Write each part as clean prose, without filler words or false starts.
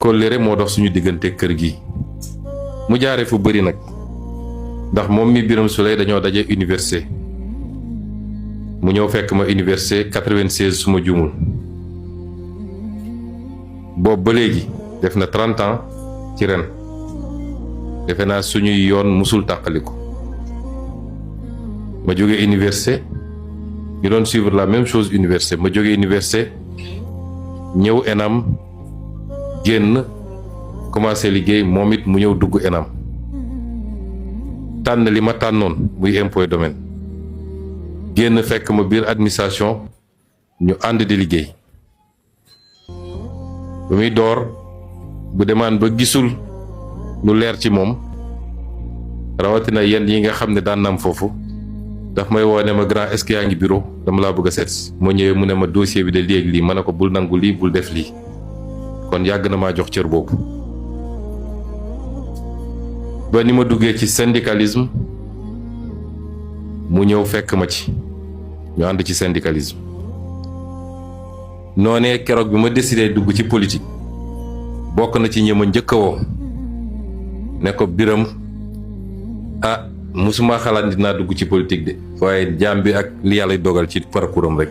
kóllëre moo dox suñu diggante kër gi mu jaare fu bëri nag ndax moom mi Birame Souleye dañoo daje université mu ñëw fekk ma université 96 su ma juumul boobu ba léegi def na 30 ans ci ren defe naa suñuy yoon musul tàqaliku ma jóge université ñu doon suivre la même chose université ma jóge université ñëw ENAM génn commencé liggéey moom it mu ñëw dugg ENAM tànn li ma tànnoon muy impôt et domaine génn fekk ma biir administration ñu ànd di liggéey ba muy door bu demaan ba gisul lu leer ci moom rawatina yenn yi nga xam ne daan naam foofu daf may woo ne ma grand est-ce que yaa ngi bureau dama laa bëgg a seet moo ñëwee mu ne ma dossier bi de léegi lii ma ne ko bul nangu lii bul def lii kon yàgg na maa jox cër boobu ba ni ma duggee ci syndicalisme mu ñëw fekk ma ci ñu ànd ci syndicalisme noonee keroog bi ma décidé dugg ci politique bokk na ci ñi ma njëkk a woo ne ko Birame ah musuma xalaat dinaa dugg ci politique de waaye jaam bi ak li yàlla dogal ci parcours am rek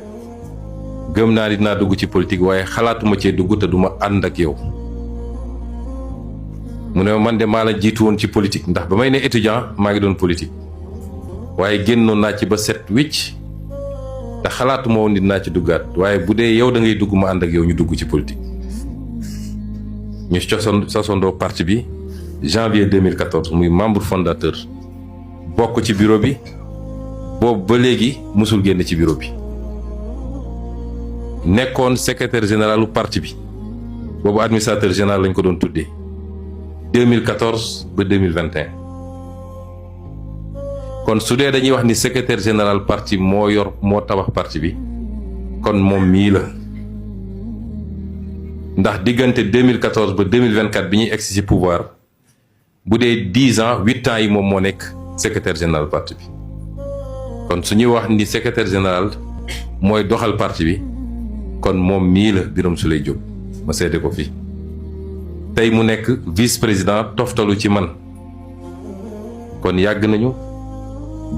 gëm naa ni dinaa dugg ci politique waaye xalaatuma cee dugg te duma ànd ak yow mu ne man de maa la jiitu woon ci politique ndax ba may ne étudiant maa ngi doon politique waaye génnoon naa ci ba set wicc te xalaatuma woon dinaa ci duggaat waaye bu dee yow da ngay dugg ma ànd ak yow ñu dugg ci politique ñu sosondoo parti bi janvier 2014 muy membre fondateur bokk ci bureau bi boobu ba léegi musul génn ci bureau bi nekkoon secrétaire généralu parti bi boobu administrateur général lañ ko doon tuddee 2014 ba 2021 kon su dee dañuy wax ni secrétaire général parti moo tabax parti bi kon moom mii la ndax diggante 2014 ba 2024 bi ñuy egsi ci pouvoir bu dee 10 ans 8 ans yi moom moo nekk secrétaire général parti bi kon su ñuy wax ni secrétaire général mooy doxal parti bi kon moom mii la Birame Souleye Diop ma seede ko fii tey mu nekk vice président toftalu ci man kon yàgg nañu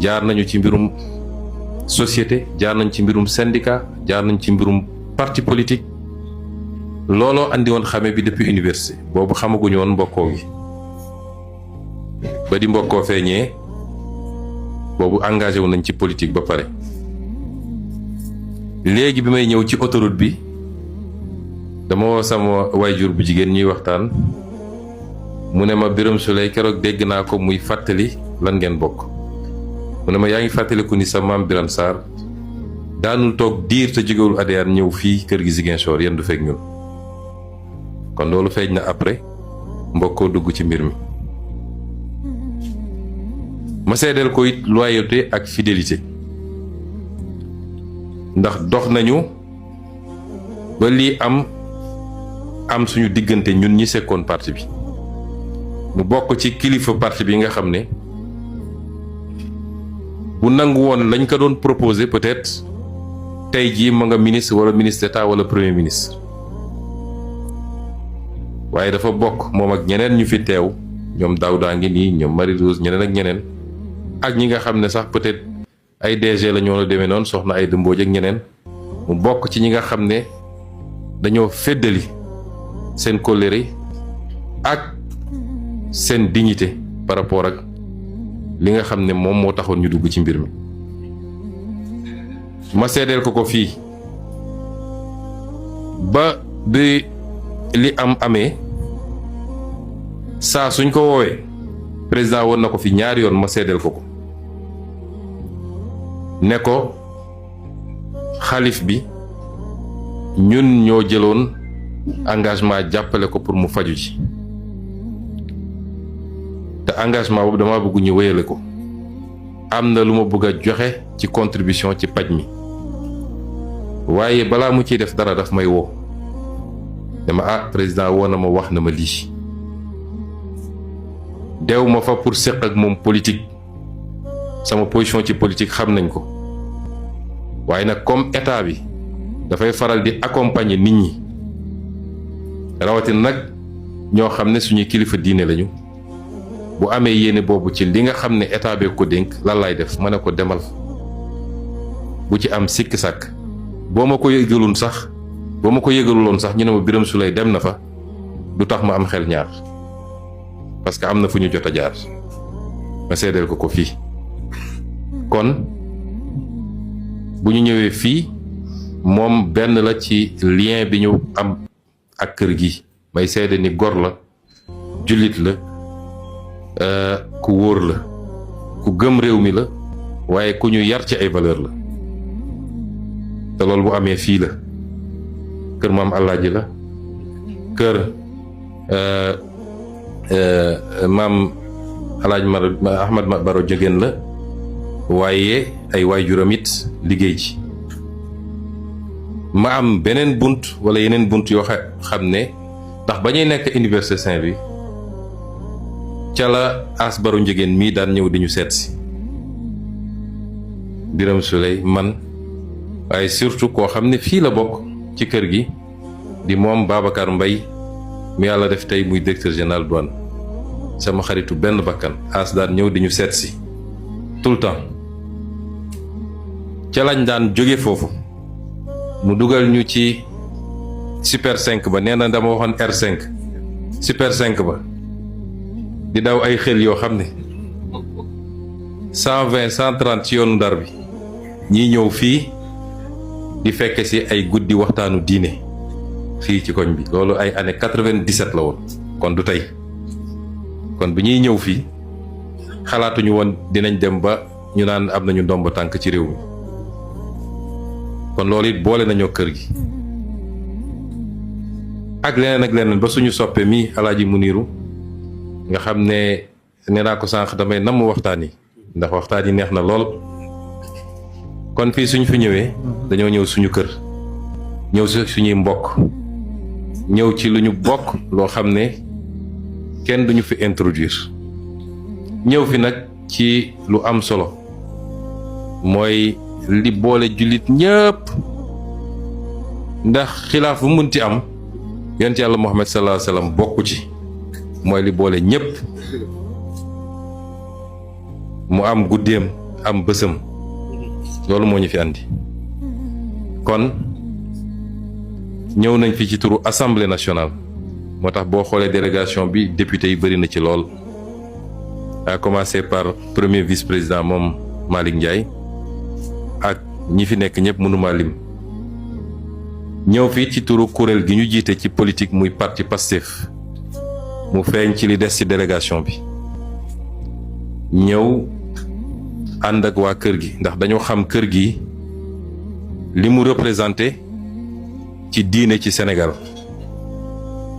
jaar nañu ci mbirum société jaar nañ ci mbirum syndicat jaar nañ ci mbirum parti politique looloo andi woon xame bi depuis université boobu xamaguñu woon mbokkoo gi ba di mbokkoo feeñee boobu engagé wu nañ ci politique ba pare léegi bi may ñëw ci autoroute bi dama woo sama wayjur bu jigéen ñuy waxtaan mu ne ma Birame Souleye keroog dégg naa ko muy fàttali lan ngeen bokk mu ne ma yaa ngi fàttaliku ni sa maam Birane Sarr daanul toog diir te jógewul ADR ñëw fii kër gi Ziguinchor yéen du fekk ñun kon loolu feeñ na après mbokkoo dugg ci mbir mi ma seedeel ko it loyauté ak fidélité ndax dox nañu ba lii am suñu diggante ñun ñi sekkoon parti bi mu bokk ci kilifa parti bi nga xam ne bu nangu woon lañ ko doon proposé peut-être tey jii ma nga ministre wala ministre d'État wala premier ministre waaye dafa bokk moom ak ñeneen ñu fi teew ñoom Daouda ngi nii ñoom Marie Rose ñeneen ak ñeneen ak ñi nga xam ne sax peut-être ay DG la ñoo la demee noonu soxna ay dëmbooj ak ñeneen mu bokk ci ñi nga xam ne dañoo féddali seen kóllëre ak seen dignité par rapport ak li nga xam ne moom moo taxoon ñu dugg ci mbir mi ma seedeel ko fii ba bi li amee saa suñ ko woowee président woon na ko fi ñaari yoon ma seedeel ko ne ko xalif bi ñun ñoo jëloon engagement jàppale ko pour mu faju ci te engagement boobu dama bëgg ñu wéyale ko am na lu ma bëgg a joxe ci contribution ci paj mi waaye balaa mu ciy def dara daf may woo dama président woo na ma wax na ma lii dew ma fa pour séq ak moom politique sama position ci politique xam nañ ko waaye nag comme état bi dafay faral di accompagner nit ñi rawatina nag ñoo xam ne suñuy kilifa diine lañu bu amee yéene boobu ci li nga xam ne état bee ko dénk lan lay def ma ne ko demal bu ci am sikk sàkk boo ma ko yëgaluloon sax ñu ne ma Birame Souleye dem na fa du tax ma am xel ñaar parce que am na fu ñu jot a jaar ma seedeel ko fii kon bu ñu ñëwee fii moom benn la ci lien bi ñu am ak kër gi may seede ni gor la jullit la ku wóor la ku gëm réew mi la waaye ku ñu yar ci ay valeur la te loolu bu amee fii la kër maam Alaaji la kër maam Alaaji Ahmad Baro Jegeen la waaye ay waajuram it liggéey ci ma am beneen bunt wala yeneen bunt yoo xam ne ndax ba ñuy nekk Université Saint-Louis ca la As Baro Njegéen mii daan ñëw di ñu seet si Birame Souleye man waaye surtout koo xam ne fii la bokk ci kër gi di moom Babacar Mbaye mu yàlla def tey muy directeur général douane sama xaritu benn bakkan As daan ñëw di ñu seet si tout le temps ca lañ daan jóge foofu mu dugal ñu ci super 5 ba nee na dama waxoon R5 super 5 ba di daw ay xel yoo xam ne 120 130 ci yoonu Ndar bi ñii ñëw fii di fekke si ay guddi waxtaanu diine fii ci koñ bi loolu ay année 97 la woon kon du tey kon bi ñuy ñëw fii xalaatuñu woon dinañ dem ba ñu naan am nañu ndomb tànk ci réew mi kon loolu it boole nañoo kër gi ak leneen ba suñu soppe mi Alaaji Muniru nga xam ne nee naa ko sànq damay namm waxtaan yi ndax waxtaan yi neex na lool kon fii suñ fi ñëwee dañoo ñëw suñu kër ñëw si suñuy mbokk ñëw ci lu ñu bokk loo xam ne kenn duñu fi introduire ñëw fi nag ci lu am solo mooy li boole jullit ñëpp ndax xilaaf bu munti am yonent Yàlla Muhammad sallallahu alayhi wa sallam bokku ci mooy li boole ñëpp mu am guddeem am bësam loolu moo ñu fi andi kon ñëw nañ fi ci turu assemblée nationale moo tax boo xoolee délégation bi député yi bëri na ci lool à commencer par premier vice-président moom Malick Ndiaye ak ñi fi nekk ñëpp mënuma lim ñëw fii ci turu kuréel gi ñu jiite ci politique muy parti Pastef mu feeñ ci li des ci délégation bi ñëw ànd ak waa kër gi ndax dañoo xam kër gi li mu représenté ci diine ci Sénégal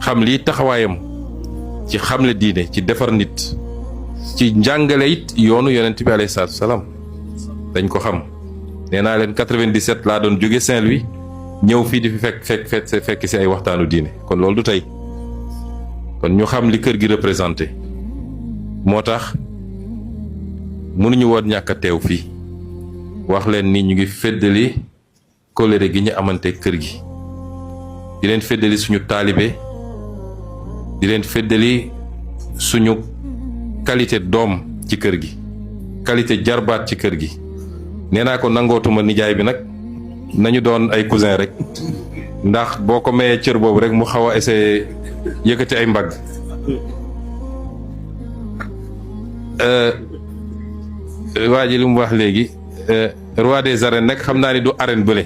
xam lii taxawaayam ci xamle diine ci defar nit ci njàngale it yoonu yonent bi alayhi salaatu salaam dañ ko xam nee naa leen 97 laa doon jóge Saint-Louis ñëw fii di fi fekk si ay waxtaanu diine kon loolu du tey kon ñu xam li kër gi représenté moo tax mënuñu woon ñàkk a teew fii wax leen ni ñu ngi feddali kóllëre gi ñu amante kër gi di leen feddali suñu taalibe di leen feddali suñu qualité doom ci kër gi qualité jarbaat ci kër gi nee naa ko nangootuma nijaay bi nag nañu doon ay cousin rek ndax boo ko mayee cër boobu rek mu xaw a essayé yëkkati ay mbagg waa ji li mu wax léegi roi des arènes nag xam naa ni du arène bële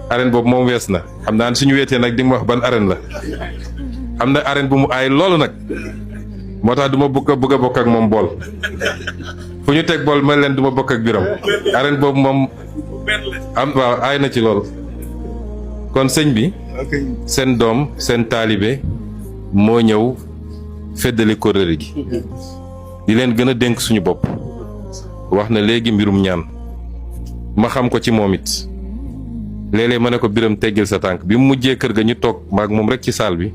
arène boobu moom wees na xam naa ni suñu weetee nag di mu wax ban arène la am na arène bu mu aay loolu nag moo tax du ma bëgg a bokk ak moom bool fu ñu teg bool ma leen du ma bokk ak Birame arène boobu moom am waaw aay na ci lool kon sëñ bi seen doom seen taalibe moo ñëw feddali kóllëre gi di leen gën a dénk suñu bopp wax na léegi mbirum ñaan ma xam ko ci moom it léeg-léeg ma ne ko Birame teggil sa tànk bi mu mujjee kër ga ñu toog maag moom rek ci saal bi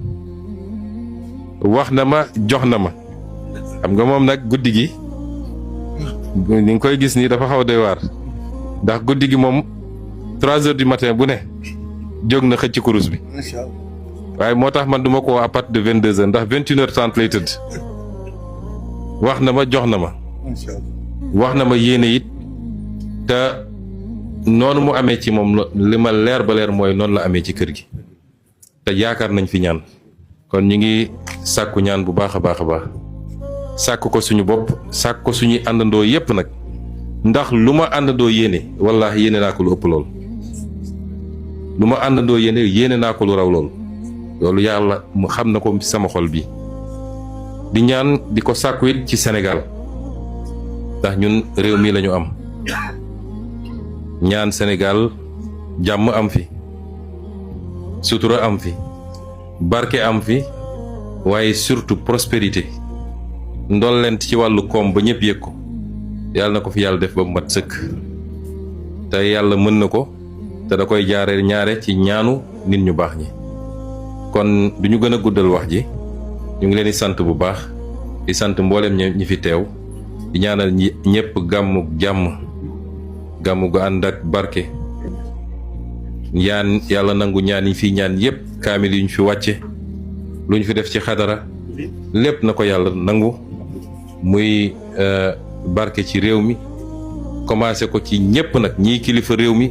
wax na ma jox na ma xam nga moom nag guddi gi ni nga koy gis nii dafa xaw a doy waar ndax guddi gi moom 3 heures du matin bu ne jóg na xëcc kurus bi waaye moo tax man duma ko à partir de 22h ndax 21h30 lay tëdd wax na ma jox na ma wax na ma yéene it te noonu mu amee ci moom li ma leer ba leer mooy noonu la amee ci kër gi te yaakaar nañ fi ñaan kon ñu ngi sàkku ñaan bu baax a baax a baax sàkk ko suñu bopp sàkk ko suñuy àndandoo yépp nag ndax lu ma àndandoo yéene wallaahi yéene naa ko lu ëpp lool lu ma àndandoo yéene naa ko lu raw lool loolu yàlla mu xam na ko sama xol bi di ñaan di ko sàkku it ci Sénégal ndax ñun réew mi lañu am ñaan Sénégal jàmm am fi sutura am fi barke am fi waaye surtout prospérité ndollent ci wàllu koom ba ñëpp yëg ko yàlla na ko fi yàlla def ba mu mat sëkk te yàlla mën na ko te da koy jaare ñaare ci ñaanu nit ñu baax ñi kon du ñu gën a guddal wax ji ñu ngi leen di sant bu baax di sant mboolem ñi fi teew di ñaanal ñëpp gàmmu jàmm gàmmu gu ànd ak barke ñaan yàlla nangu ñaan yi fi ñaan yëpp kaamil yi ñu fi wàcce lu ñu fi def ci xadara lépp na ko yàlla nangu muy barke ci réew mi commencé ko ci ñëpp nag ñii kilifa réew mi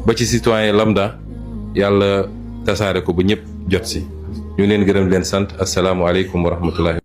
ba ci citoyen lambda yàlla tasaare ko ba ñëpp jot si ñu leen gërëm leen sant asalaamualeykum wa rahmatullahi